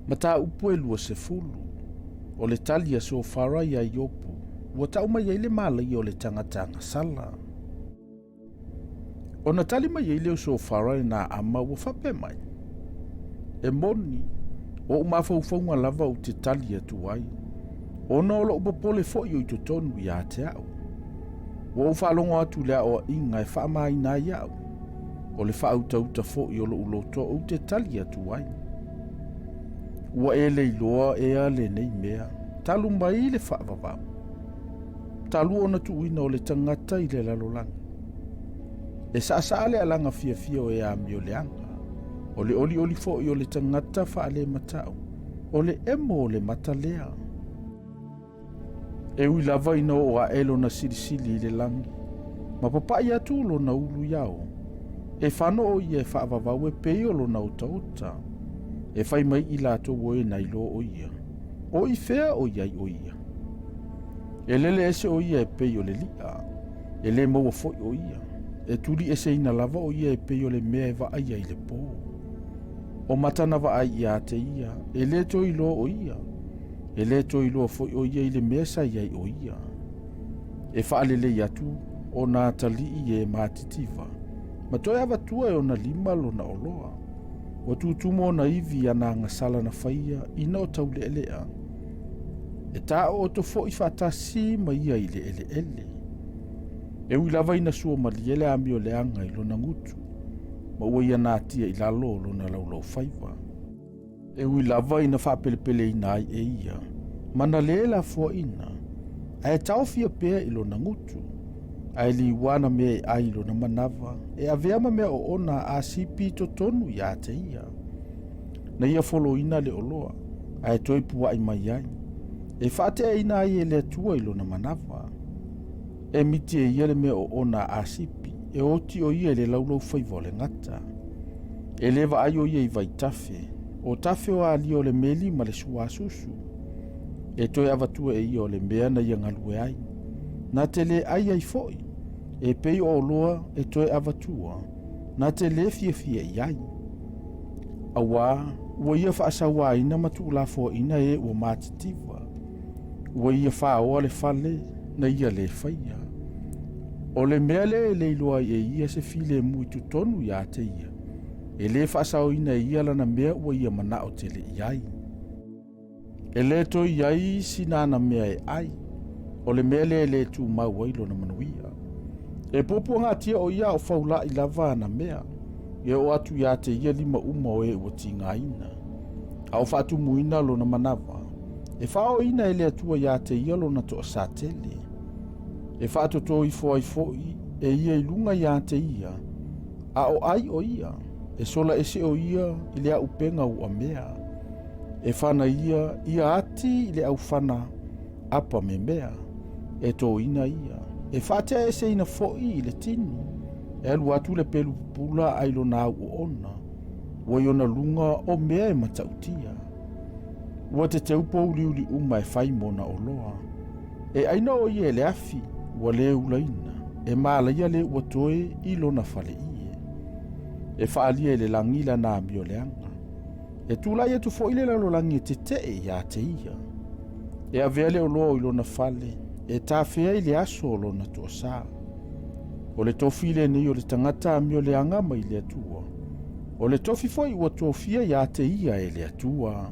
Mataupu e 20. O le tali a Sofara iā Iopu, ua tau mai ai le malaia o le tagata agasala. Ona tali mai ai lea o Sofara i Naama ua faapea mai, E moni, o ou mafaufauga lava ou te tali atu ai, ona o lou popole foi o i totonu ia te au. Ua ou faalogo atu i le aoaiga e faamaina ai au, o le faautauta foi o lou loto ou te tali atu ai. Ua e le iloa ea lenei mea, talu mai le faavavau, talu ona tuuina o le tagata i le lalolagi. E saasaa le alaga fiafia o e amio leaga, o le olioli foi o le tagata faalematau, o le emo o le mata lea. E ui lava ina oo ae lona silisili i le lagi, ma papai atu lona ulu i ao, e fano o ia e faavavau e pei o lona otaota, e fai mai i latou o e na iloa o ia, o i fea o i ai o ia. E lele ese o ia e pei o le li'a, e le maua foi o ia, e tuli eseina lava o ia e pei o le mea e vaaia i le pō. O mata na vaai ia te ia, e le toe iloa o ia, e le toe iloa foi o ia i le mea sa i ai o ia. E faalelei atu ona atalii e matitiva, ma toe avatua e ona lima lona oloa. Ua tutumu ona ivi i ana agasala na faia ina o taulealea. E taooto foi faatasi ma ia i le eleele. E ui lava ina sua malie le amio leaga i lona gutu, ma ua ia natia i lalo o lona laulaufaiva. E ui lava ina faapelepeleina ai e ia, ma na lē lafoaina, ae taofia pea i lona gutu, ae liua ana mea e ai i lona manava, e avea ma mea oona a sipi i totonu ia te ia. Na ia foloina le oloa, ae toe pua'i mai ai, e faateaina ai e le Atua i lona manava. E miti e ia le mea oona a sipi, e oti o ia i le laulaufaiva o le gata. E le vaai o ia i vaitafe, o tafe o alia o le meli ma le suasusu. E toe avatua e ia o le mea na ia galue ai. Na te le ai ai foi, e pei o oloa e toe avatua, na te le fiafia i ai. Auā, ua ia faasauāina ma tuulafoaina e ua matitiva. Ua ia faoa le fale na ia le faia. O le mea lea e le iloa ai e ia se filemu i totonu ia te ia, e le faasaoina e ia lana mea ua ia manao tele i ai. E le toe i ai sina ana mea e ai, o le mea lea e le tumau ai lona manuia. E puapuagatia o ia a o faula'i lava ana mea, e oo atu ia te ia lima uma o e ua tigaina. A o faatumuina lona manava, e faaoina e le Atua ia te ia lona toasatele. E faatotō ifo ai foi e ia i luga ia te ia, a o ai o ia, e sola ese o ia i le aupega ua mea. E fana ia ia ati i le aufana apa memea, e tōina ia, e faateaeseina foi i le tino, e alu atu le pelu pupula ai lona au oona, ua i ona luga o mea e matautia. Ua teteu pōuliuli uma e fai mona oloa. E aina o ia e le afi, ua le ulaina, e malaia le ua toe i lona fale ie. E faalia i le lagi lana amio leaga. E tulai atu foi le lalolagi e tetee ia te ia. E avea le oloa i lona fale, e tafea i le aso o lona toasā. O le tofi lenei o le tagata amio leaga mai le Atua. O le tofi foi ua tofia ia te ia e le Atua.